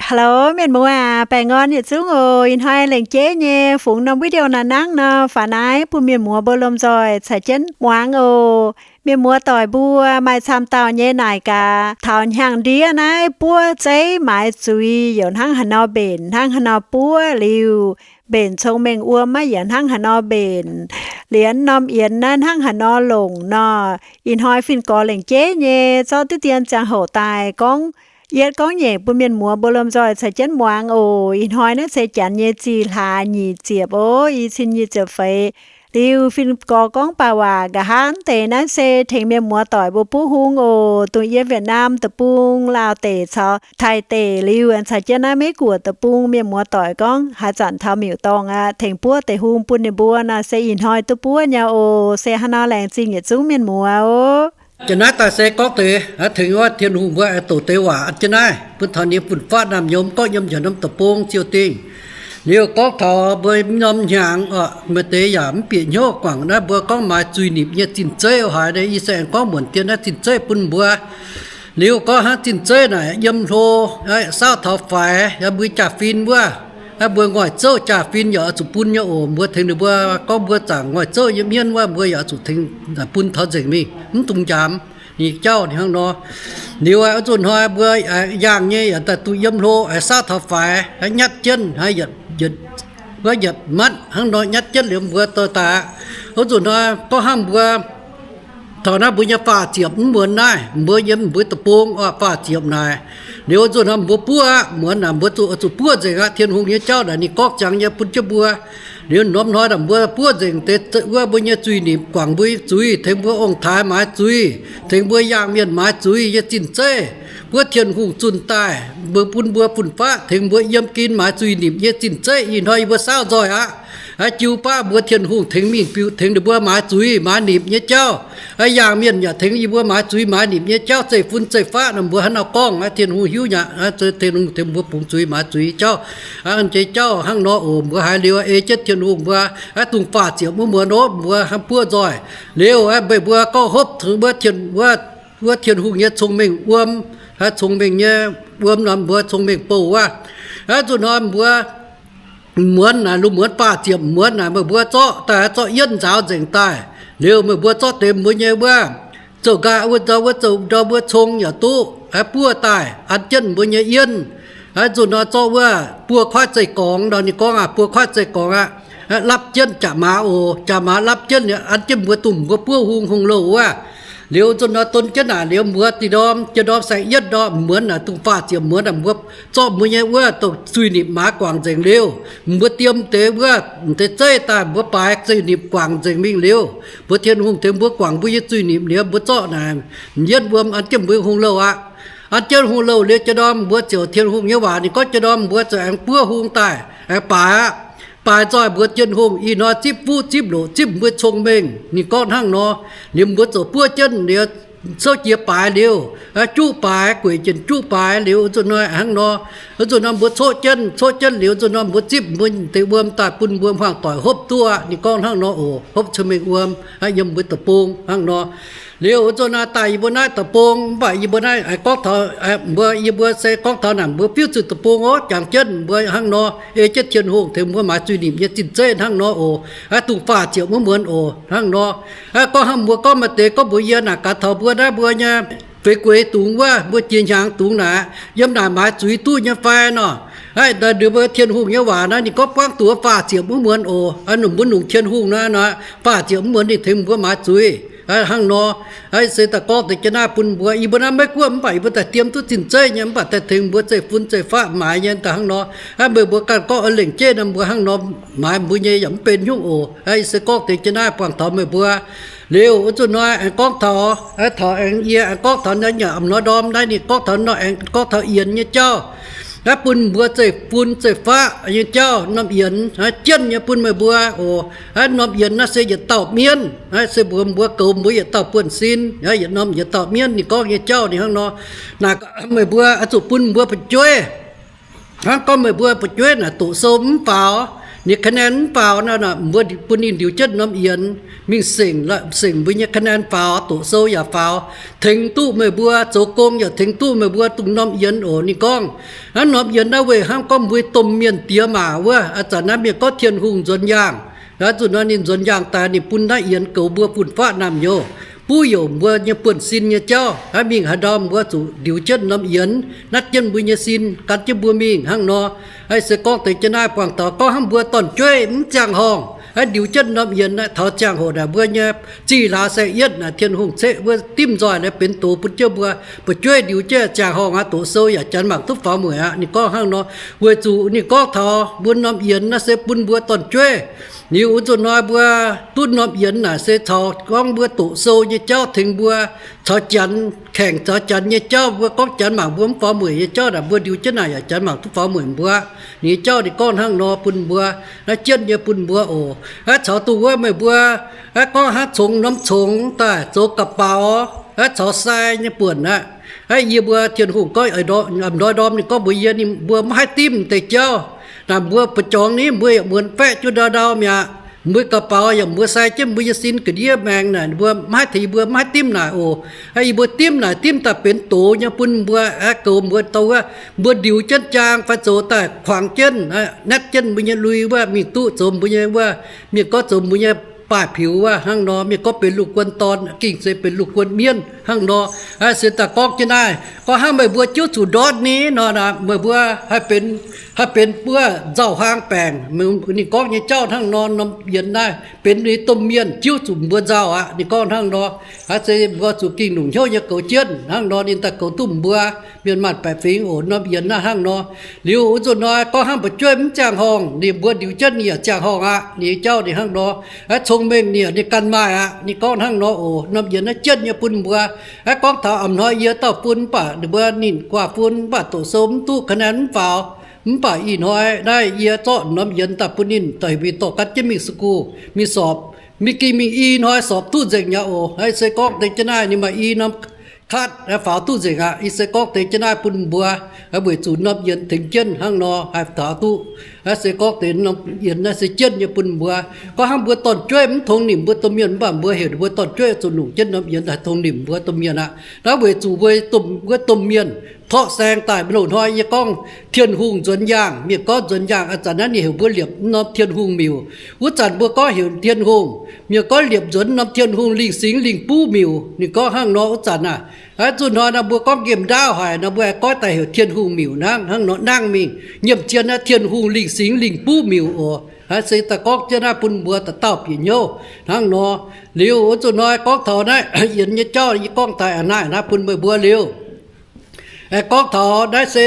Hello mienh muoz aac, baengh orn yietc zungv oc. Ih hnoi lengc jeiv nyei fungx norm video naaiv nangv nor, faaux naaiv bun mienh muoz mbuo lomh nzoih caux jienv muangx oc. Mienh muoz doic mbuo maaih camv dauh nyei naaic gaax, taux hnyangx-ndiev naaiv buov zeiv maaiz zuiz youc hnangv haaix nor mbenc, hnangv haaix nor buov liuz, mbenc cong-mengh wuom maiv yaac hnangv haaix nor mbenc, lienz norm yienx naaiv hnangv haaix nor longc nor. Ih hnoi fin-gorx lengc jeiv nyei zorqv diqv dien ziangh hoc daaih gorngv, yietv gorngv nyeic bun mienh muoz mbuo lomh nzoih caux jienv muangx oc. Ih hnoi naaiv se janx nyei zih hlaax nyic ziepc oc, i cin nyic ziepc feix. Liuz fin-gorx gorngv baac waac nqa'haav deix naaiv se tengx mienh muoz doic mbuo buov hung oc. Dongh yiem Việt Nam deic-bung, Laauh deic caux Taiv deic liuz caux jienv naaiv Meiv Guoqv deic-bung mienh muoz doic gorngv haaix zanc taux miuc-dorngh aqv, tengx buov deix hung bun ninh mbuo nor se ih hnoi duqv buov nyei oc. Se hnangv nor laengz zingh yietc zungv mienh muoz oc. Jiex naaiv daaih se gorngv deix tengx wuov Tin-Hungh mbuo aengx doqc deix waac jienv naaiv bun taux ninh fun-faqv naamh nyouz, mv gorngv yiem njiec norm deic-bung ziouc dingh. Liuz gorngv taux mbuo norm hnyangx oc, maaih deix yaac mv bieqc hnyouv guangc naaiv mbuo gorngv maaiz zuiz-nipc nyei zinh zeiv haaix, naaiv yie se aengx gorngv muonc dien naaiv zinh zeiv bun mbuo. Liuz gorngv hnangv zinh zeiv naaic yiem hlo, saauv taux faix, yaac mbuo jaa-fin wuov, mbuo ngoic zouv jaa-fin yaac oix zuqc bun nyei oc. Mbuo tengx ninh mbuo gorngv mbuo zaangc ngoic zouv yiem mienv wuov, mbuo yaac oix zuqc tengx bun taux nzengc mingh, mv dungx njaamz ninh jauv hnangv nor. Liuz wuov nzunc hnoi mbuo yaangh nyei yaac daaih duqv yiem hlo, saauv taux faix, nyatv jienv, wuov yietc matv hnangv nor nyatv jienv liuz mbuo dorh daaih. Wuov nzunc hnoi gorngv hnangv mbuo taux naaiv mbuo nyei faah ziepc mv muonz naaiv, mbuo yiem mbuo deic-bung oc, faah ziepc naaic. Liuz wuov nzunc hnoi mbuo buov aqv, muonz naaic mbuo zuqc, zuqc buov nzengc aqv. Tin-Hungh nyei jauv naaic ninh gorngv ziangx nyei bun jienv mbuo. Liuz norm hnoi naaic mbuo buov nzengc deix wuov mbuo nyei zuiz-nipc, guangc mbuo nyei zuiz, tengx mbuo ong-taaix maaiz zuiz, tengx mbuo yaangh mienh maaiz zuiz nyei zinh zeiv, buov Tin-Hungh zunh daaih, mbuo bun mbuo fun-faqv tengx mbuo yiem gen maaiz zuiz-nipc nyei zinh zeiv. Ih hnoi yie mbuo saauv nzoih aqv. Aa, jiu baav mbuo Tin-Hungh tengx mingh biux tengx ninh mbuo maaiz zuiz maaiz nipc nyei jauv. Aa, yaangh mienh yaac tengx yie mbuo maaiz zuiz maaiz nipc nyei jauv. Zeiv-fun zeiv-faqv naaic mbuo hnangv nor gorngv, Tin-Hungh hiuv nyei, Tin-Hungh tengx mbuo bungx zuiz maaiz zuiz jauv. Aa, jiex jauv hnangv nor oc. Mbuo haiz liuz ei jienv Tin-Hungh mbuo, aa, dongh faah ziepc wuov muonz ov, mbuo hnangv buov nzoih. Liuz meih mbuo gorngv hopv taux wuov, wuov Tin-Hungh nyei cong-mengh wuom, aa, cong-mengh nyei wuom nor mbuo cong-mengh bouh wuov. Aa, nzunc hnoi mbuo muonz naaic, lungh muonz faah ziepc muonz naaic meih mbuo zorqv daaih, zorqv yienv nzaaux nzengc daaih. Liuz meih mbuo zorqv deix mbuo nyei wuov, zouv nqaai wuov, nzauh wuov, zouv ndorm wuov cong yaac duqv, aa, buov daaih an jienv mbuo nyei yienv. Aa, nzunc hnoi zorqv wuov buo kuaaiv zeih gorngx nor, ninh gorngv aqv, buo kuaaiv zeih gorngx aqv, aa, lapv jienv jaax maaz oc. Jaax maaz lapv jienv liuz an jienv mbuo dongh mbuo buov hung, hung louh wuov. Liuz nzunc hnoi don jienv naaic liuz mbuo da'ndorm, jiex ndorm saeng-yietv ndorm muonz naaic, dongh faah ziepc muonz naaic mbuo zorqv mbuo nyei wuov dongh zuiz-nipc maaiz guangc nzengc liuz, mbuo diem deix wuov deix zeiv daaih, mbuo baaix zuiz-nipc guangc nzengc mingh liuz, mbuo Tin-Hungh tengx mbuo guangc mbuo nyei zuiz-nipc liuz, mbuo zorqv naaic yienv wuom an jienv mbuo hung louh aqv. An jienv hung louh liuz jiex ndorm mbuo ziouc, Tin-Hungh nyei waac ninh gorngv jiex ndorm mbuo ziouc aengx buov hung daaih, aengx baaix aqv. Baaix nzoih mbuox Tin-Hungh, ih hnoi zipv fuqv zipv loqc zipv mbuo cong-mengh, ninh gorngv hnangv nor. Liuz mbuo ziouc buov jienv liuz, souv jiex baaix liuz, juqv baaix, gueic jienc juqv baaix liuz, nzunc hnoi hnangv nor. Nzunc hnoi mbuo coqv jienv, coqv jienv liuz, nzunc hnoi mbuo zipv mbuo deix wuom daaih bun mbuo hmuangx doic hopv duqv aqv. Ninh gorngv hnangv nor oc. Hopv cong-mengh wuom, yiem mbuo deic-bung hnangv nor. Liuz nzunc hnoi daaih yie mbuo naaiv deic-bung, mv baac yie mbuo naaiv aengx gorngv taux, mbuo, yie mbuo se gorngv taux naaic mbuo fiuv zuqc deic-bung oc, jangx jienv mbuo hnangv nor, ei jienv Tin-Hungh tengx mbuo maaiz zuiz-nipc nyei zinh zeiv hnangv nor oc. Aa, dongh faah ziepc wuov muonz oc, hnangv nor. Aa, gorngv hnangv mbuo gorngv maaih deix gorngv mbuox yie naaic, gaax taux mbuo naaiv mbuo nyei feix gueix dungz wuov, mbuo jiex hnyangx dungz naaic, yiem naaic maaiz zuiz duqv nyei fai nor? Aa, daaih ndongc mbuo Tin-Hungh nyei waac naaiv ninh gorngv buangv dongh faah ziepc wuov muonz oc. Aa, nungc mbuo nungc Tin-Hungh naaiv nor, faah ziepc wuov muonz ninh tengx mbuo maaiz zuiz hnangv nor. Aa, se daaih gorngv deix jienv naaiv bun mbuo. Yie mbuo naaiv Meiv Guoqv mv baac yie mbuo daaih diem duqv zinh zeiv nyei, mv baac daaih tengx mbuo zeiv-fun zeiv-faqv maaiz nyei daaih hnangv nor. Aa, meih mbuo ganh gorngv oix lengc jeiv nor mbuo hnangv nor maaiz mbuo nyei yaac mv benx hnyouv oc. Aa, yie se gorngv deix jienv naaiv buangh taux meih mbuo. Liuz wuov nzunc hnoi aengx gorngv taux, taux aengx yie aengx gorngv taux naaiv nyei a'hnoi ndorm naaiv ninh gorngv taux nor aengx gorngv taux yienx nyei jauv. Naaiv bun mbuo zeiv-fun zeiv-faqv nyei jauv, norm yienx jienv nyei bun meih mbuo oc. Aa, norm yienx naaiv se yietc dauh mienv, aa, se mbuox mbuo goux mbuo yietc dauh buonv-sin, yietc norm yietc dauh mienv ninh gorngv nyei jauv ninh hnangv nor. Naaic meih mbuo oix zuqc bun mbuo fu'jueiv. Hnangv gorngv meih mbuo fu'jueiv naaic doqc sou mv faaux, ninh คะแนน mv faaux nor, mbuo bun ninh ndiux jienv norm yienx mingh sengc, sengc mbuo nyei คะแนน faaux, doqc sou yaac faaux, tengx duqv meih mbuo, zoux gong yaac tengx duqv meih mbuo dongh norm yienx oc. Ninh gorngv, Naaiv norm yienx naaiv weic hnangv gorngv mbuo domh mienh diex maac wuov, a'zanc naaiv mienh gorngv Tin-Hungh nzuonx yaangh. Zuqc nor ninh nzuonx yaangh daaih ninh bun naaiv yienx goux mbuo fun-faqv naamh nyouz, buv youc mbuo nyei buonv-sin nyei jauv. Hnangv mingh haaix ndau mbuo zuqc ndiux jienv norm yienx, natv jienv mbuo nyei sin, gan jienv mbuo mingh hnangv nor. Aa, se gorngv deix jienv naaiv buangh taux gorngv hnangv mbuo dorn-jueiv mv ziangh horngh, aa, ndiux jienv norm yienx naaiv, taux ziangh hoc naaic mbuo nyei zih hlaax saeng-yietv naaic Tin-Hungh ceqv wuov dimv nzoih naaiv benx doz bun jienv mbuo, fu'jueiv ndiux jienv ziangh horngh aqv, doqc sou yaac janx mangc duqv faaux mueic aqv. Ninh gorngv hnangv nor, weic zuqc ninh gorngv taux mbuo norm yienx naaiv se bun mbuo dorn-jueiv. Liuz wuov nzunc hnoi mbuo duqv norm yienx naaic se caux gorngv mbuo doqc sou nyei jauv tengx mbuo, caux janx, kaengc caux janx nyei jauv. Mbuo gorngv janx mangc mbuo mv faaux mueic nyei jauv naaic, mbuo ndiux jienv naaic yaac janx mangc duqv faaux mueic mbuo. Ninh nyei jauv ninh gorngv hnangv nor bun mbuo, naaiv jienv nyei bun mbuo oc. Aa, caux dongh wuov meih mbuo, aa, gorngv hnangv congx norm congx daaih zoux ga'baux, aa, caux sai nyei buonc aqv. Aa, yie mbuo Tin-Hungh gorngv, a'ndoix ndorm ninh gorngv mbuox yie, ninh mbuo mv haih dimv deix jauv. Naaic mbuo ba'jorngx ni mbuo yaac muonz faeqv jienv ndau-ndau mi'aqv. Mbuo ga'baux yaac mbuo sai jienv mbuo nyei sin ga'ndiev maengx naaic, mbuo mv haih tengx yie mbuo mv haih dimv naaic oc. Aa, yie mbuo dimv naaic dimv daaih benx doz nyei bun mbuo, aa, goux mbuo dongh wuov mbuo ndiux jienv jaang fai zoux daaih kuangx jienv, aa, natv jienv mbuo nyei lui wuov mingh duqv zoux mbuo nyei wuov, mienh gorngv zoux mbuo nyei baaih piux wuov hnangv nor. Mienh gorngv benx lungh guon dorn, gengh se benx lungh guon mienv hnangv nor. Aa, se daaih gorngv jienv naaiv, gorngv hnangv meih mbuo jiuv zuqc ndortv ni nor, meih mbuo haih benx, haih benx wuov nzauh huaang baengc. Ninh gorngv nyei jauv hnangv nor, norm yienx naaiv benx ninh domh mienh jiuv zuqc mbuo nzauh aqv. Ninh gorngv hnangv nor, aa, se mbuo zuqc gengh longc hnyouv nyei goux jienv hnangv nor, ninh daaih goux duqv mbuo mienh maanc baeqc fingx oc. Norm yienx naaiv hnangv nor. Liuz wuov nzunc hnoi gorngv hnangv fu'jueiv mv ziangh horngh, ninh mbuo ndiux jienv ninh yaac ziangh horngh aqv. Ninh nyei jauv ninh hnangv nor. Aa, cong-mengh ninh yaac ninh ganh maaih aqv. Ninh gorngv hnangv nor oc. Norm yienx naaiv jienv nyei bun mbuo. Aa, gorngv taux a'hnoi yie dauh fun mv baac ninh mbuo ninh guaax fun mv baac doqc sou mv duqv คะแนน mv faaux. Mv baac ih hnoi naaiv yie zorqv norm yienx daaih bun ninh daaih mingh dorh gan jienv mingh school, mingh สอบ, mingh gengh mingh i hnoi สอบ duqv nzengc nyei oc. Aa, se gorngv deix jienv naaiv ninh maaih i norm คัด faaux duqv nzengc aqv. Aa, se gorngv deix jienv naaiv bun mbuo, aa, weic zuqc norm yienx tengx jienv hnangv nor haih faaux duqv. Aa, se gorngv deix norm yienx naaiv se jienv nyei bun mbuo. Gorngv hnangv mbuo dorn-jueiv mv tongx nimc mbuo domh mienh mv baac mbuo heuc mbuo dorn-jueiv zuqc longc jienv norm yienx daaih tongx nimc mbuo domh mienh aqv. Naaiv weic zuqc mbuo domh, mbuo domh mienh torqv saeng daaih. Loz-hnoi yie gorngv Tin-Hungh nzuonx yaangh, mienh gorngv nzuonx yaangh, a'zanc naaiv ninh heuc mbuo liepc norm Tin-Hungh miuc. Wuov zanc mbuo gorngv heuc Tin-Hungh, mienh gorngv liepc nzuonx norm Tin-Hungh lingh singx lingh buv miuc. Ninh gorngv hnangv nor wuov zanc naaiv. Aa, zunh hnoi naaiv mbuo gorngv nqemh ndaauv haic nor, mbuo aengx goiv daaih heuc Tin-Hungh miuc hnangv, hnangv nor nangh mingh. Nyiemc zien naaiv Tin-Hungh lingh singx lingh buv miuc oc. Aa, se daaih gorngv jienv naaiv bun mbuo dauh dauh bieqc hnyouv hnangv nor. Liuz wuov zunh hnoi gorngv taux naaiv yienx nyei jauv yie gorngv daaih a'naaiv naaiv bun meih mbuo liuz. Aengx gorngv taux naaiv se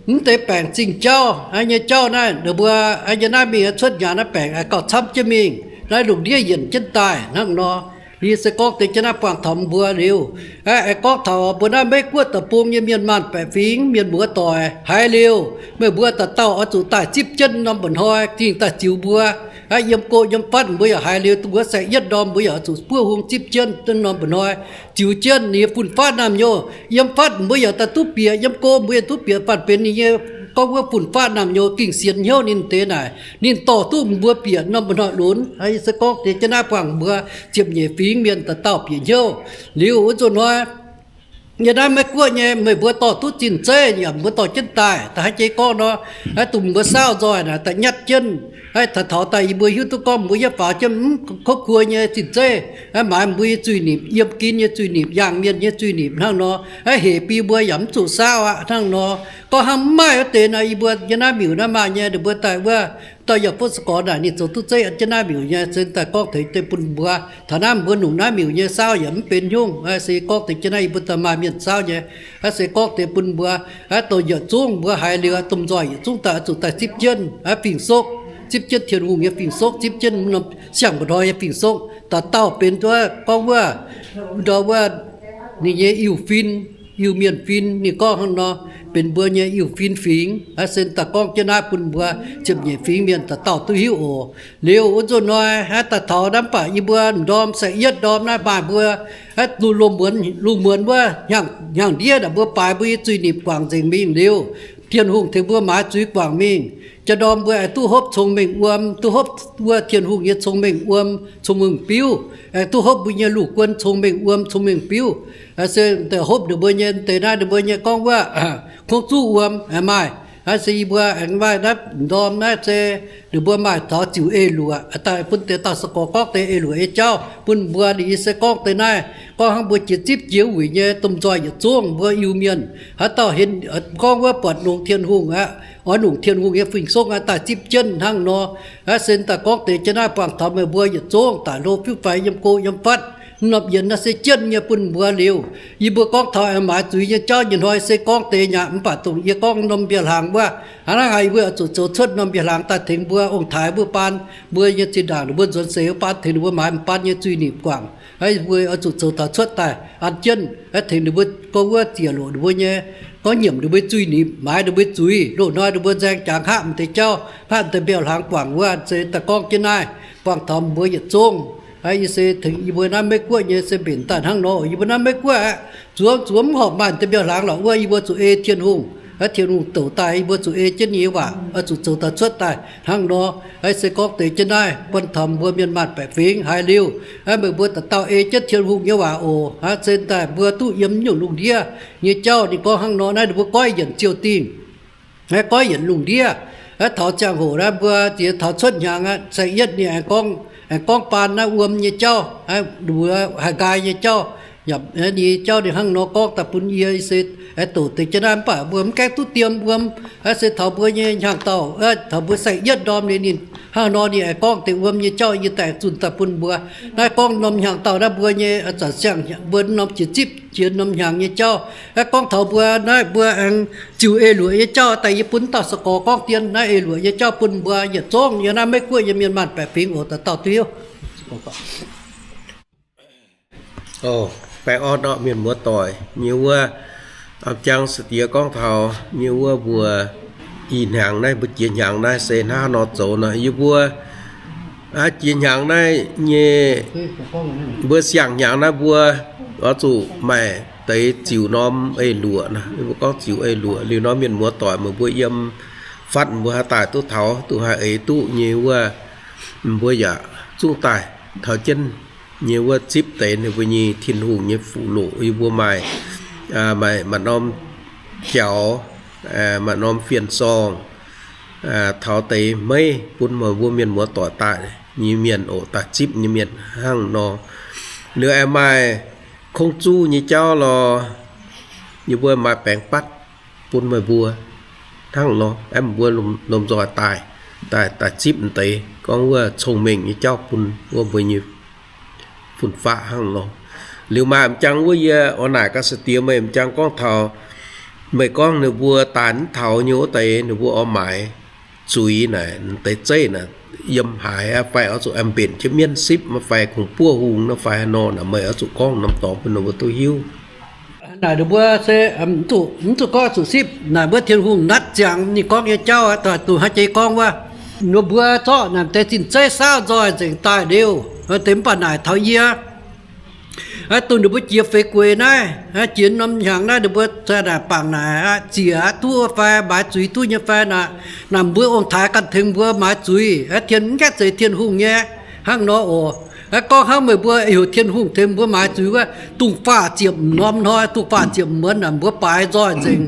mv deix baengc zingh jauv, aa, nyei jauv naaiv, ninh mbuo, aa, yie naaiv mingh cuotv nyaanh naaiv baengc aengx gauh camv jienv mingh, naaiv lungh ndiev yienc jienv daaih hnangv nor. Yie se gorngv deix jienv naaiv buangh taux mbuo liuz. Aa, aengx gorngv taux mbuo naaiv Meiv Guoqv deic-bung nyei mienh maanc baeqc fingx mienh muoz doic haiz liuz, meih mbuo dauh dauh oix zuqc daaih zipv jienv norm mba'hnoi gengh daaih ziux mbuo. Aa, yiem go yiem fatv mbuo yaac haiz liuz, dongh wuov saeng-yietv ndorm mbuo yaac oix zuqc buov hung zipv jienv norm mba'hnoi ziux jienv ninh nyei fun-faqv naamh nyouz. Yiem fatv mbuo yaac daaih duqv bieqc, yiem go mbuo yaac duqv bieqc, fatv benx ninh nyei gorngv wuov fun-faqv naamh nyouz gengh sienx hnyouv ninh deix naaic, ninh dorh duqv mbuo bieqc norm mba'hnoi lunx. Aa, se gorngv deix jienv naaiv buangh mbuo ziepc nyeic fingx mienh dauh dauh bieqc hnyouv. Liuz wuov zunh hnoi yie naaiv Meiv Guoqv nyei meih mbuo dorh duqv zinh zeiv yaac mbuo dorh jienv daaih. Da'haiz jiex gorngv nor, aa, dongh mbuo saauv nzoih naaic da'nyatv jienv, aa, taux taux daaih yie mbuo hiuv duqv gorngv mbuo yietv faaux jienv mv kouv kuo nyei zinh zeiv, aa, maaiz mbuo nyei zuiz-nipc, yiem gin nyei zuiz-nipc, yaangh mienh nyei zuiz-nipc hnangv nor. Aa, hec biei mbuo yaac mv zuqc saauv aqv hnangv nor. Gorngv hnangv mv maaih wuov deix nor, yie mbuo yiem naaiv miuc naaiv maaih nyei, ninh mbuo daaih wuov dauh yaac fuqv se gorx naaic ninh zoux duqv zeiv jienv naaiv miuc nyei, se daaih gorngv tengx deix bun mbuo. Taux naaiv mbuo longc naaiv miuc nyei saauv yaac mv benx nyungc. Aa, se gorngv deix jienv naaiv yie mbuo daaih maaih mienh saauv nyei. Aa, se gorngv deix bun mbuo, aa, dongh yietc zungv mbuo haiz liuz, domh nzoih yietc zungv daaih oix zuqc daaih zipv jienv, aa, fingx-sokv, zipv jienv Tin-Hungh nyei fingx-sokv, zipv jienv norm siang-mba'hnoi nyei fingx-sokv, dauh dauh benx wuov gorngv wuov, ndau wuov, ninh nyei iu-fin, Iu-Mienh fin. Ninh gorngv hnangv nor, benx mbuo nyei iu-fin fingx. Aa, se daaih gorngv jienv naaiv bun mbuo ziepc nyeic fingx mienh dauh dauh duqv hiuv oc. Liuz wuov nzunc hnoi aa, daaih taux naaiv mv baac yie mbuo ndorm saeng-yietv ndorm naaiv maaih mbuo aa, lungh muonz, lungh muonz wuov hnyangx, hnyangx-ndiev naaic mbuo baaix mbuo nyei zuiz-nipc guangc nzengc mingh liuz, Tin-Hungh tengx mbuo maaiz zuiz guangc mingh. Jaa-ndorm mbuo aengx duqv hopv cong-mengh wuom, duqv hopv wuov Tin-Hungh nyei cong-mengh wuom, cong-mengh biuv, aengx duqv hopv mbuo nyei lungh guon cong-mengh wuom, cong-mengh biuv. Se hopv ninh mbuo nyei deix naaiv, ninh mbuo nyei gorngv wuov kungx zuqv wuom aengx maaih. Naaiv se yie mbuo aengx maaih naaiv ndorm naaiv se ninh mbuo maaih taux ziux eix luoqc daaih bun deix dauh se gorx gorngv deix eix luoqc nyei jauv bun mbuo. Ninh se gorngv deix naaiv gorngv hnangv mbuo jiex zipv jiex wuic nyei domh nzoih yietc zungv mbuo Iu-Mienh. Haaix dauh gorngv wuov buatc longx Tin-Hungh aqv, oix longc Tin-Hungh nyei Fin-Song aqv daaih zipv jienv hnangv nor. Naaiv se daaih gorngv deix jienv naaiv buangh taux meih mbuo yietc zungv daaih hlo fiuv faix yiem go yiem fatv. Norm yienx naaiv se jienv nyei bun mbuo liuz, yie mbuo gorngv taux aengx maaiz zuiz nyei jauv nyei hnoi se gorngv deix nyaqc mv baac dongh yie gorngv norm mbiauh hlang wuov, hnangv naaiv haiz yie mbuo oix zuqc zoux cuotv norm mbiauh hlang daaih tengx mbuo ong-taaix mbuo baan mbuo nyei zinh ndaangc ninh mbuo nzuonx seix wuov baan tengx ninh mbuo maaiz m'baan nyei zuiz-nipc guangc. Mbuo oix zuqc zoux taux cuotv daaih an jienv tengx ninh mbuo gorngv wuov ziec loc ninh mbuo nyei, gorngv nyiemc ninh mbuo zuiz-nipc, maaiz ninh mbuo zuiz. Loz-hnoi ninh mbuo nzaeng jangx hapv m'deix jauv, hapv m'deix mbiauh hlang guangc wuov se daaih gorngv jienv naaiv buangh taux mbuo yietc zungv. Yie se tengx yie mbuo naaiv Meiv Guoqv nyei se mbenc daaih hnangv nor. Yie mbuo naaiv Meiv Guoqv aqv, zuangx zuangx mv horpc maaih m'deix mbiauh hlang lorqc wuov, yie mbuo zuqc ei Tin-Hungh. Tin-Hungh douc daaih yie mbuo zuqc ei jienv nyei waac oix zuqc zoux daaih cuotv daaih hnangv nor. Se gorngv deix jienv naaiv buangh taux mbuo mienh maanh baeqc fingx haiz liuz, meih mbuo dauh dauh ei jienv Tin-Hungh nyei waac oc. Hnangv se daaih mbuo duqv yiem nyungc lungh ndiev nyei jauv ninh gorngv hnangv nor, naaiv ninh mbuo goiv yienc ziouh dingh, goiv yienc lungh ndiev. Taux ziangh hoc naaiv mbuo ziex taux cuotv hnyangx aqv, Saeng-Yietv ninh aengx gorngv, aengx gorngv baan naaiv wuom nyei jauv, haih nqaai nyei jauv, nyei jauv ninh hnangv nor gorngv daaih bun yie se aengx douc deix jienv naaiv. Mv baac mbuo mv gaengh duqv diem wuom, se taux mbuo nyei hnyangx-daauh, taux mbuo Saeng-Yietv ndorm ninh, ninh hnangv nor ninh aengx gorngv deix wuom nyei jauv yie daaih zunh daaih bun mbuo. Naaiv gorngv norm hnyangx-daauh naaiv mbuo nyei zanc siang mbuo norm jiex zipv jiex norm hnyangx nyei jauv. Naaiv gorngv taux mbuo naaiv mbuo aengx ziux eix luoqc nyei jauv daaih yie bun dauh se gorx gorngv dien naaiv eix luoqc nyei jauv bun mbuo yietc zungv yiem naaiv Meiv Guoqv yiem mienh maanh baeqc fingx oc. Dauh dauh duqv hiuv. Baengh orn orqc mienh muoz doic nyei wuov, a'jang se diex gorngv taux nyei wuov mbuo ih hnyangx naaiv, mbuo jiex hnyangx naaiv se hnangv nor zoux nor. Yie mbuo jiex hnyangx naaiv nyei, mbuo siang-hnyangx naaiv mbuo oix zuqc maaih deix ziux norm eix luoqc nor. Mbuo gorngv ziux eix luoqc liuz nor, mienh muoz doic meih mbuo yiem fatv mbuo haih daaih duqv taux, duqv haih eix duqv nyei wuov, mbuo yaac zungv daaih taux jienv nyei wuov zipv deix ninh mbuo nyei Tin-Hungh nyei fuqv-loqc. Yie mbuo maaih, maaih norm jaux, maaih norm fien-sorng, taux deix meiv bun meih mbuo mienh muoz doic daaih nyei mienh oc, daaih zipv nyei mienh hnangv nor. Liuz aengx maaih kungx zuqv nyei jauv lorh, yie mbuo maaih baengx batv bun meih mbuo hnangv nor. Aeqv, mbuo lomh nzoih daaih, daaih, daaih zipv deix gorngv wuov cong-mengh nyei jauv bun wuov mbuo nyei fun-faqv hnangv nor. Liuz maaih m'jangc wuov yie oix naaic gaax se diex meih m'jangc gorngv taux, meih gorngv ninh mbuo daaih mv taux nyei wuov deix ninh mbuo oix maaiz zuiz naaic, deix zeiv naaic yiem haaix fai oix zuqc mbenc jienv mienv sipv fai kungx buov hungh nor fai haaix nor naaic, meih oix zuqc gorngv norm dorngx bun ninh mbuo duqv hiuv. Naaic ninh mbuo se mv zuqc gorngv zuqc sipv naaic, mbuo Tin-Hungh natv ziangx ninh gorngv nyei jauv daaih dongh haaix jiex gorngv wuov, ninh mbuo zorqv naaic deix zinh zeiv saauv nzoih nzengc daaih liuz, deix mv baac naaic taux yie, dongh ninh mbuo jiex feix gueix naaiv, jiex norm hnyangx naaiv ninh mbuo naaic bangc naaic ziec duqv fai maaiz zuiz duqv nyei fai naaic, naaic mbuo ong-taaix ganh tengx mbuo maaiz zuiz. Tien mv gaengh zeiz Tin-Hungh nyei hnangv nor oc. Gorngv hnangv meih mbuo heuc Tin-Hungh tengx mbuo maaiz zuiz wuov, dungz faah ziepc m'norm hnoi, dungz faah ziepc muonz naaic mbuo baaix nzoih nzengc,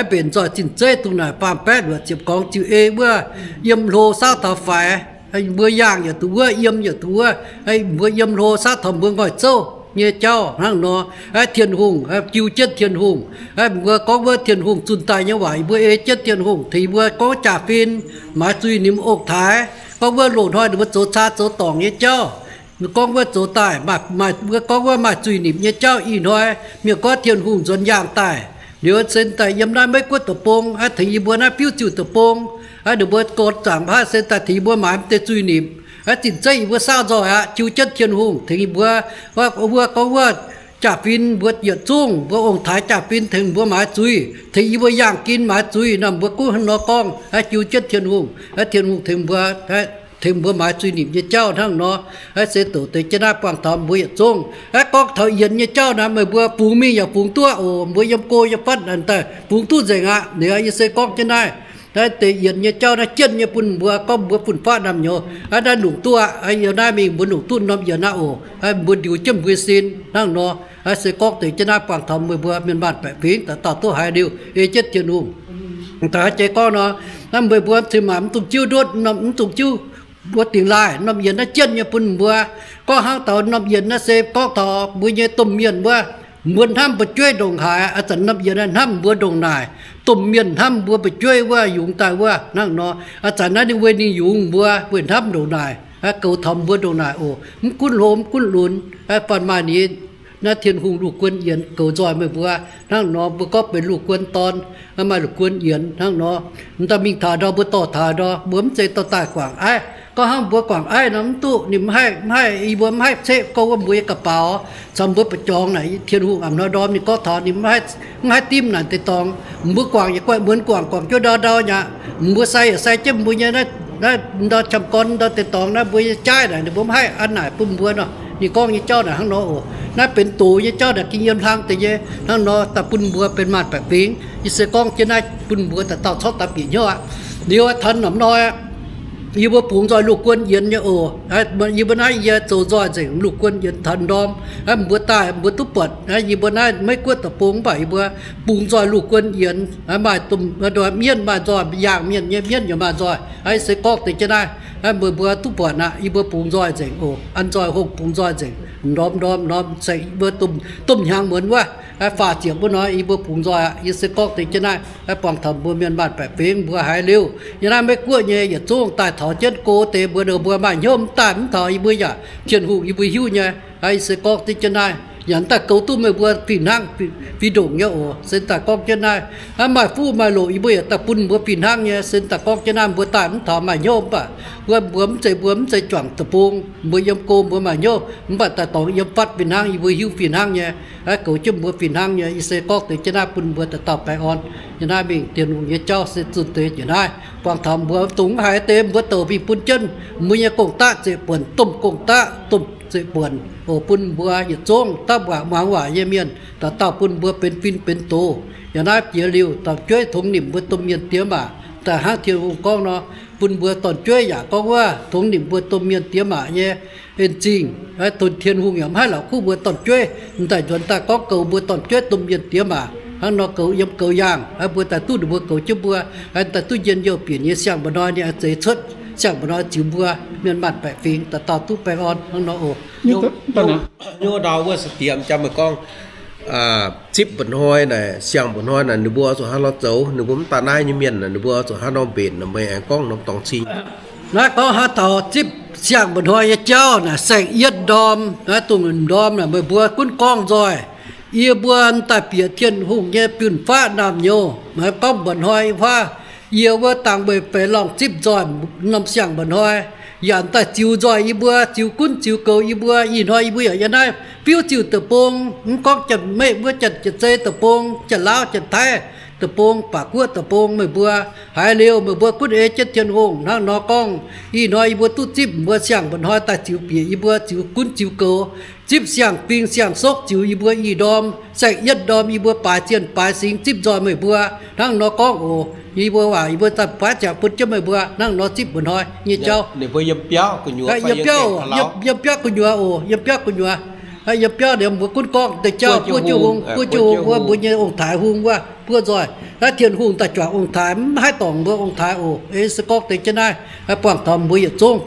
mbenc nzoih zinh zeiv dongh naaic faam-baeqv luoqc ziepc gorngv ziux ei wuov, yiem hlo saauv taux faix, mbuo yaangh yietc duqv wuov, yiem yietc duqv wuov, mbuo yiem hlo saauv taux mbuo nqoi zouv nyei jauv hnangv nor. Tin-Hungh jiu jienv Tin-Hungh, mbuo gorngv wuov Tin-Hungh zunh daaih nyei waac, mbuo ei jienv Tin-Hungh tengx mbuo gorngv jaa-fin maaiz zuiz nimc ong-taaix. Gorngv wuov loz-hnoi ninh mbuo zoux caa zoux dorngc nyei jauv, gorngv wuov zoux daaih maaih, mbuo gorngv wuov maaih zuiz nimc nyei jauv. Ih hnoi mienh goiv Tin-Hungh nzuonx yaangh daaih liuz, se daaih yiem naaiv Meiv Guoqv deic-bung tengx yie mbuo naaiv biuv ziuh deic-bung, ninh mbuo gorn zaangc haav se daaih tengx yie mbuo maaiz deix zuiz nimc. Zinh zeiv yie mbuo saauv nzoih aqv, jiu jienv Tin-Hungh tengx yie mbuo, wuov gorngv wuov jaa-fin mbuo yietc zungv, mbuo ong-taaix jaa-fin tengx mbuo maaiz zuiz, tengx yie mbuo yaangh gin maaiz zuiz nor, mbuo gunv hnangv nor gorngv, jiu jienv Tin-Hungh, Tin-Hungh tengx mbuo tengx mbuo maaiz zuiz-nimc nyei jauv hnangv nor. Aa, se douc deix jienv naaiv buangh taux mbuo yietc zungv. Aa, gorngv taux yienx nyei jauv naaic, meih mbuo fungx mingh yaac fungx duqv oc. Mbuo yiem go yiem fatv naaic daaih fungx duqv nzengc aqv. Liuz yie se gorngv jienv naaiv, naaiv deix yienx nyei jauv naaiv jienv nyei bun mbuo, gorngv mbuo fun-faqv naamh nyouz aa, naaiv longc duqv aqv. Aa, yiem naaiv mingh mbuo longc duqv norm yienx naaiv oc. Aa, mbuo ndiux jienv mbuo sin hnangv nor. Aa, se gorngv deix jienv naaiv buangh taux meih mbuo mienh maanh baeqc fingx dauh dauh duqv haiz liuz ei jienv Tin-Hungh. Daaih jiex gorngv nor, naaiv meih mbuo cin-maanc mv dungx jiuv ndutv, mv dungx jiuv wuov dingx laaih. Norm yienx naaiv jienv nyei bun mbuo. Gorngv hnangv taux norm yienx naaiv se gorngv taux mbuo nyei domh mienh wuov, mbuo hnamv mbuo jueiv ndongc haaix, aa, zanc norm yienx naaiv hnamv mbuo ndongc naaic. Domh mienh hnamv mbuo mbu'jueiv wuov, yungz daaih wuov hnangv nor. Aa, zanc naaiv ninh weic ninh yungz mbuo, weic hnamv ndongc naaic, aa, goux taux mbuo ndongc naaic oc. Mv gunv hlo mv gunv lunx, aa, faanh maaih ninh naaiv Tin-Hungh lungh guon yienx goux nzoih meih mbuo hnangv nor. Mbuo gorngv benx lungh guon dorn, maaih lungh guon yienx hnangv nor. M'daaih mingh taux ndau mbuo dorh taux ndau, mbuo mv zeiz dorh daaih guangc aiv. Gorngv hnangv mbuo guangc aiv nor mv duqv, ninh mv haih, mv haih, yie mbuo mv haih ceqv gouv wuov mbuo nyei ga'baux caux mbuo ba'jorngx naaic. Tin-Hungh a'hnoi ndorm ninh gorngv taux ninh mv haih, mv haih dimv naaic deix dorngx. Mbuo guangc yaac guaih muonz guangc, guangc jienv ndau ndau nyei aqv. Mbuo sai yaac sai jienv mbuo nyei naaiv, naaiv ndau qam gorn ndau deix dorngx naaiv, mbuo nyei jaaiv naaic ninh mbuo mv haih an naaic bun mbuo nor. Ninh gorngv nyei jauv naaic hnangv nor oc. Naaiv benx doz nyei jauv naaic, ging yiem hlang deix nyei hnangv nor daaih bun mbuo benx maanh baeqc fingx. Yie se gorngv jienv naaiv bun mbuo dauh dauh corc daaih bieqc hnyouv aqv. Liuz aqv, taux norm hnoi yie mbuo bungx nzoih lungh guon yienx nyei oc. Yie mbuo naaiv yie zoux nzoih nzengc lungh guon yienx taux ndorm. Mbuo daaih mbuo duqv buatc yie mbuo naaiv Meiv Guoqv deic-bung mv baac yie mbuo bungx nzoih lungh guon yienx, maaih domh mienv maaih nzoih, yaangh mienh nyei mienv yaac maaih nzoih. Aa, se gorngv deix jienv naaiv, meih mbuo duqv buatc aqv. Yie mbuo bungx nzoih nzengc oc. An nzoih hungh bungx nzoih nzengc, ndorm ndorm ndorm se yie mbuo domh hnyangx muonz wuov, faah ziepc wuov nor yie mbuo bungx nzoih aqv. Yie se gorngv deix jienv naaiv, buangh taux mbuo mienh maanh baeqc fingx mbuo haiz liuz, yie naaiv Meiv Guoqv nyei yietc zungv daaih taux jienv go deix mbuo, ninh mbuo maaih hnyouv mv daaih mv taux yie mbuo yaac Tin-Hungh yie mbuo hiuv nyei. Yie se gorngv deix jienv naaiv, yaac daaih goux duqv meih mbuo fih hnangv, fih ndongc nyei oc. Se daaih gorngv jienv naaiv, maaih fuqv maaih loqc yie mbuo yaac daaih bun mbuo fih hnangv nyei. Se daaih gorngv jienv naaiv mbuo daaih mv taux maaih hnyouv mv baac mbuo, mbuo mv zeiz, mbuo mv zeiz juangc deic-bung, mbuo yiem go mbuo maaih hnyouv mv baac daaih dorngx yiem fatv fih hnangv, yie mbuo hiuv fih hnangv nyei. Aa, goux jienv mbuo fih hnangv nyei. Yie se gorngv deix jienv naaiv bun mbuo dauh dauh baengh orn. Yie naaiv mingh Tin-Hungh nyei jauv se zunh deix njiec naaiv. Buangh taux mbuo dongh mv haiz deix mbuo douc mingh bun jienv mbuo nyei gong-daqv zeqc buonc, domh gong-daqv domh zeqc buonc oc, bun mbuo yietc zungv dapv waac muangx waac nyei mienh dauh dauh bun mbuo benx fin benx doz. Yaac naaiv jiex liuz dorn-jueiv tongx nimc mbuo domh mienh diex maac. Daaih hnangv Tin-Hungh gorngv nor, bun mbuo dorn-jueiv yaac gorngv wuov tongx nimc mbuo domh mienh diex maac nyei en zingh. Tin-Hungh yaac mv haih la'kuqv mbuo dorn-jueiv m'daaih nzuonx daaih gorngv goux mbuo dorn-jueiv domh mienh diex maac. Hnangv nor goux yiem goux yaangh, mbuo daaih duqv ninh mbuo goux jienv mbuo, daaih duqv njien-youh bieqc nyei siang-mba'hnoi ninh oix zeix cuotv siang-mba'hnoi ziux mbuo mienh maanh baeqc fingx dauh dauh duqv baengh orn hnangv nor oc. Nyungc ndau wuov se diex jang meih gorngv zipv mba'hnoi naaic, siang-mba'hnoi naaic ninh mbuo oix zuqc hnangv nor zoux, ninh mbuo mv daaih naaiv nyei mienh naaic ninh mbuo oix zuqc hnangv nor mbenc naaic, meih aengx gorngv norm dorngx cing. Naaiv gorngv hnangv taux zipv siang-mba'hnoi nyei jauv naaic, saeng-yietv ndorm naaiv, dongh ndorm naaic meih mbuo gunv gorngv nzoih. Yie mbuo daaih bieqc Tin-Hungh nyei fun-faqv naamh nyouz, meih gorngv mba'hnoi faqv, yie wuov dangh meih feix lorngh zipv nzoih norm siang-mba'hnoi, yaac daaih ziux nzoih yie mbuo, ziux gunv ziux goux yie mbuo. Ih hnoi yie mbuo yaac yiem naaiv fiuv ziuh deic-bung, mv gorngv janx-meih wuov, janx-zei deic-bung, janx-laauv janx-taiv deic-bung, baac guoqv deic-bung, meih mbuo haiz liuz meih mbuo gunv ei jienv Tin-Hungh hnangv nor gorngv. Ih hnoi yie mbuo duqv zipv mbuo siang-mba'hnoi daaih ziux bieqc yie mbuo, ziux gunv ziux goux, zipv siang-fing siang-sokv ziux yie mbuo ih ndorm, saeng-yietv ndorm yie mbuo baaix zienh baaix singx zipv nzoih meih mbuo hnangv nor gorngv oc. Yie mbuo waac yie mbuo daaih baav ziangx bun jienv meih mbuo hnangv nor zipv mba'hnoi nyei jauv. Yiem biauv, yiem biauv gu'nyuoz oc, yiem biauv gu'nyuoz. Yiem biauv liemh mbuo gunv gorngv deix jauv, buov jienv hung, buov jienv hung wuov, mbuo nyei ong-taaix hung wuov, buov nzoih. Naaiv Tin-Hungh daaih juangc ong-taaix, mv haih dorngc mbuo ong-taaix oc. Ei se gorngv deix jienv naaiv, buangh taux mbuo yietc zungv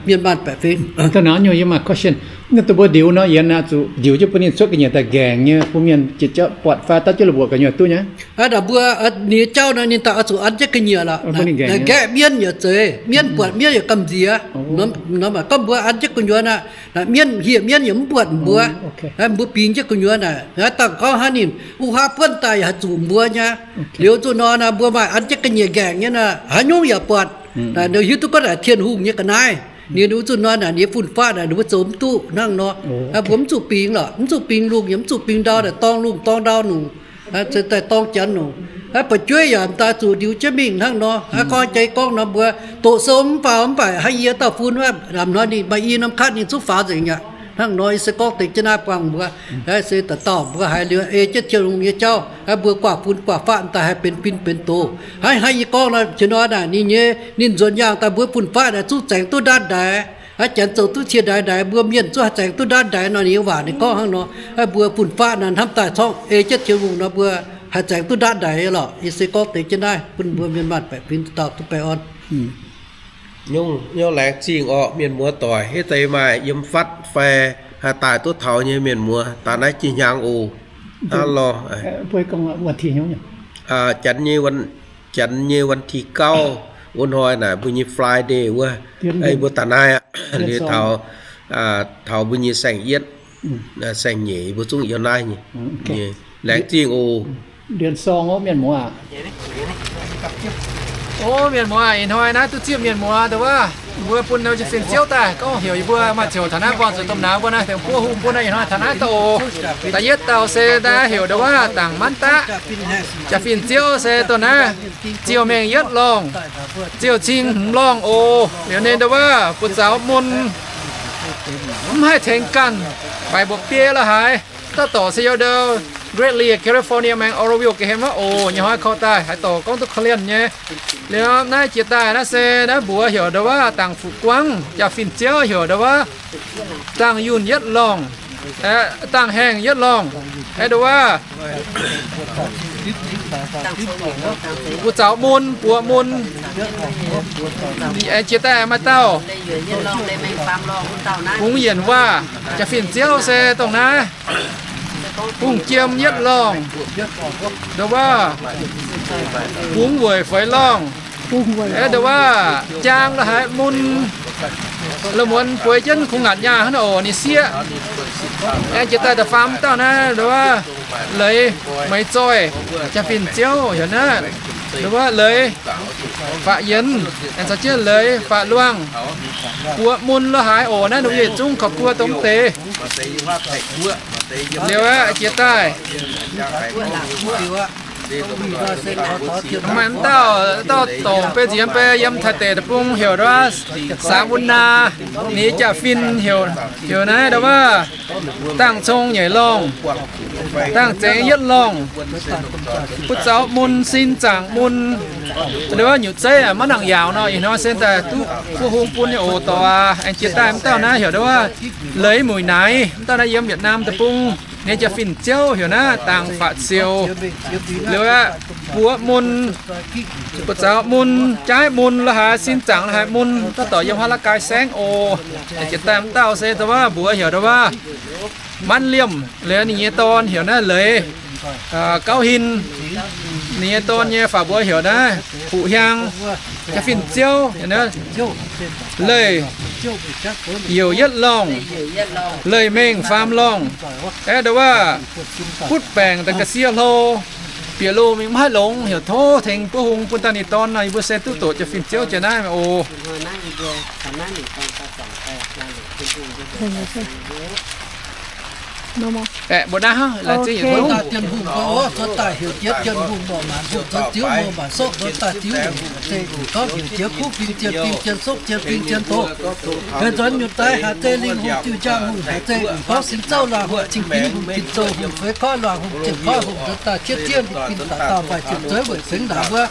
mienh maanh baeqc fingx. Naaiv dongh naaiv nyungc yie maaih question. Naaiv dongh mbuo ndiux nor, yienx naaiv zuqc ndiux jienv bun ninh cuotv ga'nyiec daaih nqaengc nyei, bun mienh jiex jauv buatc fai daav jienv la'buoqc ga'nyiec duqv nyei. Aa, naaic mbuo, ninh jauv naaiv ninh daaih oix zuqc an jienv ga'nyiec lorqc. Naaic nqaeqv mienv yaac zeiz, mienv buatc mienv yaac gamh nziex. Gorngv mbuo an jienv gu'nyuoz naaic, mienv hieh mienv yaac mv buatc mbuo. Mbuo bingx jienv gu'nyuoz naaic, dangh gorngv hnangv ninh wuov haav buonv daaih yaac haih zuqc mbuo nyei. Liuz zuqc nor naaic mbuo maaih an jienv ga'nyiec nqaengc nyei naaic, haaix nyungc yaac buatc. Naaic ninh hiuv duqv gorngv naaic Tin-Hungh nyei ga'naaiv. Ninh wuov zuqc nor naaic ninh nyei fun-faqv naaic ninh mbuo zoux mv duqv hnangv nor. Mbuo mv zuqc bingx lorqc, mv zuqc bingx lungh yaac mv zuqc bingx ndau, naaic dorng lungh dorng ndau nungc, se daaih dorng janx nungc. Aa, buatc jueiv yaac m'daaih zuqc ndiux jienv mingh hnangv nor. Aa, gorngv jiex gorngv nor mbuo doqc sou mv faaux mv baac haaix yie dauh fun wuov, lamh hnoi ninh maaih i norm katv ninh zungv faaux nzengc aqv. Hnangv nor yie se gorngv deix jienv naaiv buangh mbuo, se dauh dauh mbuo haiz liuz ei jienv Tin-Hungh nyei jauv, mbuo guaax fun guaax faqv daaih haih benx fin benx doz. Hnangv yie gorngv nor, jiex nor naaic ninh nyei, ninh nzuonx yaangh daaih mbuo fun-faqv naaic zungv zaengc duqv ndaatv ndaix. Aa, janx zoux duqv cie ndaix ndaix, mbuo mienh zungv haih zaengc duqv ndaatv ndaix nor, ninh nyei waac ninh gorngv hnangv nor. Mbuo fun-faqv naaic hnamv daaih corngv ei jienv Tin-Hungh nor, mbuo haih zaengc duqv ndaatv ndaix lorqc. Yie se gorngv deix jienv naaiv bun mbuo mienh maanh baeqc fingx dauh duqv baengh orn. Nyungc, nyungc laengz zingh orqc, mienh muoz doic, hitv deix maaih yiem fatv fai haih daaih duqv taux nyei mienh muoz, daaih naaiv jiex hnyangx oc. Hnangv lorh, janx nyei วันที่เก้า wuov hnoi naaic mbuo nyei Friday wuov, mbuo daaih naaiv aqv, liuz taux, taux mbuo nyei saeng-yietv, saeng-nyeic mbuo zungv yiem naaiv nyei. Laengz zingh oc. O mienh muoz, ih hnoi naaiv duqv zipv mienh muoz dongh wuov, mbuo bun Jaa-fin Ziouv daaih gorngv heuc yie mbuo maaih ziouc taux naaiv buangh zuqc domh nauz mbuo naaiv, dengx buov hung bun naaiv ih hnoi taux naaiv daaih oc. Da'yietv dauh se naaiv heuc dongh wuov Dangc Manv Daqv. Jaa-fin Ziouv se dongh naaiv ziouc mengh yietv lorngh, ziouc cing hmz lorngh oc. Liuz ninh dongh wuov buoz zaux mun mv haih tengx ganh, faix mbuoqc biei la'haaix. Dauh dorc se yiem ndau Greeley, California maengx Oroville ga'hlen wuov oc. Nyei hnoi korv daaih haaix dorc gorngv duqv korv-lienh nyei. Liuz naaiv jiex daaih naaiv se naaiv mbuox heuc ndongh wuov Dangc Fuqv Guangv, Jaa-fin Ziouv heuc ndongh wuov Dangc Yunh Yietv Lorngh, Dangc Haengh Yietv Lorngh, aengx ndongh wuov buoz zaux mun, buoqc mun. Aengx jiex daaih maaih dauh Bungx Yienc Waac, Jaa-fin Ziouv se dongh naaiv Bungx Jiem Yietv Lorngh, ndongh wuov Bungx Weic Feix Lorngh, aengx ndongh wuov Jaang la'haaix mun, la'muonz bueix jienv kungx ngaatc nyaah hnangv naaiv oc, ninh sieqv. Aengx jiex daaih da'faam dauh naaiv ndongh wuov Leiz Meix Zoih, Jaa-fin Ziouv heuc naaiv, ndongh wuov Leiz Faqv Yienx, aengx caux jienv Leiz Faqv Luangh, buoqc mun la'haaix oc. Naaiv ninh mbuo yietc zungv korv buo dongh deix. Liuz aqv, jiex daaih maaih dauh, dauh dorc bei nziex bei yiem Taiv deic deic-bung heuc ndongh wuov Saangx Wun Naa, ninh nyei jaa-fin heuc, heuc naaiv ndongh wuov Dangh Cong Nyeic Lorngh, Dangh Zengx Yietv Lorngh, buoz zaux mun, sin zaangc mun, ndongh wuov nyutc zeiv maiv nangc yaauc nor, ih hnoi se daaih duqv buov hung bun nyei oc dorc aac. Aengx jiex daaih m'dauh naaiv heuc ndongh wuov Leiz Muic Naaiv, m'dauh naaiv yiem Yietc Naamh deic-bung, ninh nyei jaa-fin ziouv heuc naaiv Dangh Faatv Siouc. Liuz aqv, buoz mun, buoz zaux mun, jaaiv mun la'haaix, sin zaangc la'haaix mun, dauh dorc yiem Haa^laa^gai Saengv oc. Jiex daaih m'dauh se ndongh wuov mbuox heuc ndongh wuov Manv Liemh. Liuz ninh nyei dorn heuc naaiv Leiz Gauv Hin. Ninh nyei dorn nyei faaux mbuox heuc naaiv Kuqv Hiaang, jaa-fin ziouv. Leih Youc Yietv Lorngh, Leih Mengh Faam Lorngh, aeqv, ndongh wuov butv baengc daaih ga'sie hlo, bieqc loh mingh mv haih longx, heuc tov tengx buov hung bun daaih ninh dorn nor, yie mbuo se duqv doqc jaa-fin ziouv jiex naaiv oc. Aeqv, mbuo naaiv hnangv, laengz zingh yietc zungv. Daaih Tin-Hungh mbuo wuov, zuov daaih heuc jiex Tin-Hungh, mborqv maanc hungh, zuov ziouv mbuo maanc sorqv, zuov daaih ziouv heuc jiex, gorngv heuc jiex kuv fingx, jiex fingx, jiex sorqv, jiex fingx, jiex doz. Heuc nzuonx nyutc daaih haaix zei lingh hungh, jiu-njang hungh haaix zei, gorngv sin zouv laangh hungh, cing-bingx hungh, tin-zoh hungh, feix koiv luangh hungh, ziepc koiv hungh, zuov daaih cietv zieqv fingx, daaih dauh baaih ziepc zueiv weic sengx ndaangc wuov.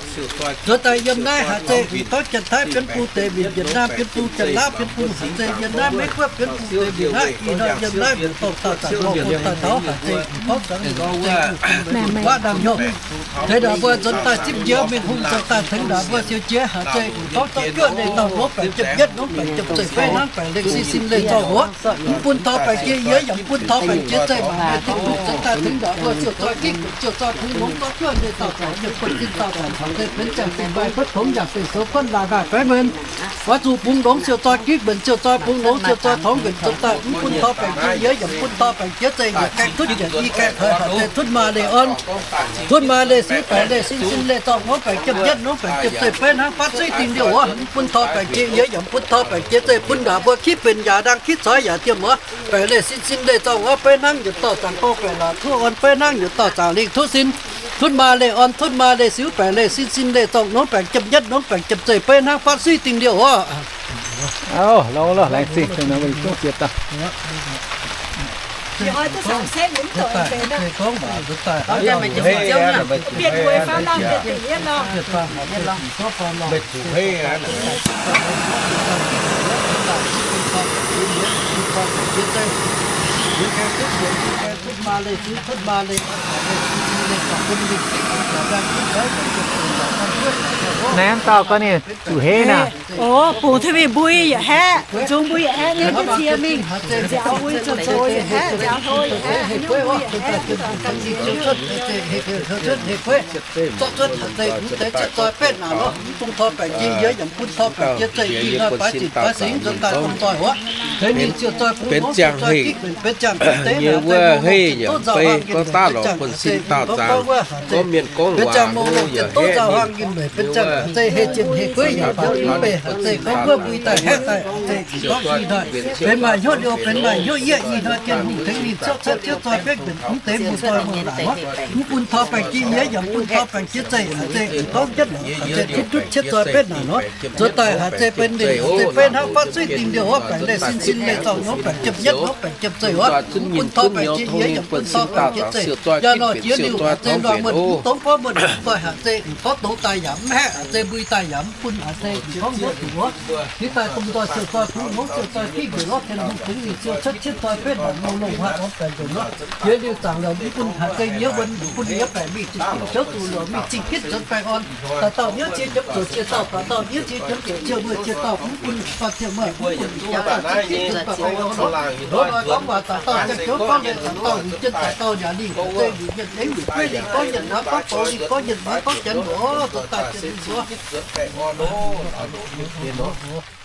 Zuov daaih yiem naaiv haaix zei, gorngv Janx-Taiv bienv bung deix minc, Yietc Naamh bienv bung, Janx-Laauv bienv bung haaix zei, yiem naaiv Meiv-Guoqv bienv bung deix minc hnangv. Ih hnoi yiem naaiv mbuo dongh dauh zanc gorngv bun daaih taux haaix zei, gorngv zanc ninh gorngv zei, guaatv ndaamv-hnyouv. Tengx ndaangc mbuo nzuonx daaih zipv njiec mingh hungh, zuov daaih tengx ndaangc mbuo siou jiex haaix zei, gorngv zorqv juoqv leiz dauh ngouv baengc jiepv yietv, ngouv baengc jiepv zeiv, fei hnangv baengc lengh sin, sin leiz zorqv wuov. Mv bun taux baengc jiex yiez, yaac mv bun taux baengc jiex zeiv, mangc mienh Tin-Hungh zuov daaih tengx ndaangc mbuo siou zoi gikv, siou zoi bungx longx, zorqv juoqv leiz dauh baengc yiepc buonv sin dauh baengc taux leiz benx ziangh fingx-mbaih, buotv tongx yaac fingx-soux, buonv laaix nqaaic baengx mienh. Oix zuqc bungx longx siou zoi gikv mbenc, siou zoi bungx longx, siou zoi torngx mbenc, zuov daaih mv bun taux baengc jiex yiez, yaac mv bun taux baengc jiex zeiv, yietc gaengh tutv yietc i gaengh haiz haic zeiv tutv maa leiz orn, tutv maa leiz siu baengc leiz sin, sin leiz zorqv ngouv baengc jiepv yietv, ngouv baengc jiepv zeiv, fei hnangv fatv suiv dingh liouh wuov. Mv bun taux baengc jiex yiez, yaac mv bun taux baengc jiex zeiv, bun ndaangc mbuo kitv benx yaac ndangh, kitv coix yaac diemh wuov. Baengc leiz sin, sin leiz zorqv ngouv, fei hnangv yietc dauh zaangc gong baengc laac tuv orn, fei hnangv yietc dauh zaangc lingh tuv sin. Tutv maa leih orn, tutv maa leih siuv, baengc leih sin, sin leih zorng, nongv baengc jiem yietv, nongv baengc jiem zeih, beiv hnangv fatv suiv dingh liouh oc. Auv, lorz lorz laengz zingh. Naaiv dauh gorngv ninh zuqc heiv naaic. Oc, bungx taux mingh mbui yaac haeqv, nzung mbui yaac haeqv, ninh mbuo cie mingh nziaaux mbui zoux zoux yaac haeqv, nziaaux hlo yaac haeqv, nzung mbui yaac haeqv. Zorqv cuotv haaix zeiz, mv deix cietv zoi betv naanc nor, mv bun tor baengc jiex yie, yaac mv bun tor baengc jiex zeih, ih hnoi baaix zinh baaix singx nzuonx daaih dongh doic wuov. Benx ziangh hei nyei wuov hei yaac bei gorngv daav lorz bun sin daauh zaangc. Gorngv mienh gorngv waac mbuo yaac haeqv nyei wuov, benx ziangh hei nyei wuov hei yaac bun sin daauh zaangc. Benx maaih hnyouv liouh, benx maaih hnyouv yieqv, ih hnoi Tin-Hungh tengx ninh cietv zoi betv mv deix mbuo doic muoz-doic wuov, mv bun tor baengc jiex yie, yaac mv bun tor baengc jiex zeih, zeiz gorngv jienv lorz, zeiz tutv tutv cietv zoi betv naanc nor. Nzuonx daaih haaix zeiz benx ninh, zeiz beiv hnangv fatv suiv dingh liouh wuov, baengc leih sin, sin leih zorng, nongv baengc jiem yietv, nongv baengc jiem zeih wuov, mv bun tor baengc jiex yie, yaac mv bun tor baengc jiex zeih. Yaac nor jiex liuz haaix zeiz luangh muonh, mv dongz gorngv muonh, mv doic haaix zeiz gorngv dongz daaih yaac mv haeqv, haaix zeiz mbui daaih yaac mv bun, haaix zeiz gorngv nzuonx liuz wuov. Ih daaih dongh doic ziouc zoi kungx longx, ziouc zoi fingx mbuoqc lorz Tin-Hungh tengx ninh ziouc cuotv cietv zoi betv naanc, longx-longx haaix orn baengc nzengc nor. Jiex liuz zaangc liouh mv bun haaix zeiz yie wuonx, mv bun yie baengc mingh ziqc duqv ziouv zuqc liouh mingh zingh gitv nzuonx baengh orn. Daaih dauh hnyouv cie jiemx zuoqc cie dauh, daaih dauh hnyouv cie jiemx zuoqc cie mueiz cie dauh, mv bun faah cie mueiz, mv bun jaax dauh zingh gitv nzuonx baengh orn nor. Loz-hnoi gorngv waac daaih dauh ziangh jiouv gorngv leiz daaih dauh, liuz jienv daaih dauh yaac lingh, zeiz liuz mienh eix liuz gueiv lingh, gorngv yietc muangx gorngv douz lingh, gorngv yietc muangx gorngv janx mbuoqc, zuqc daaih ziepc lingh wuov.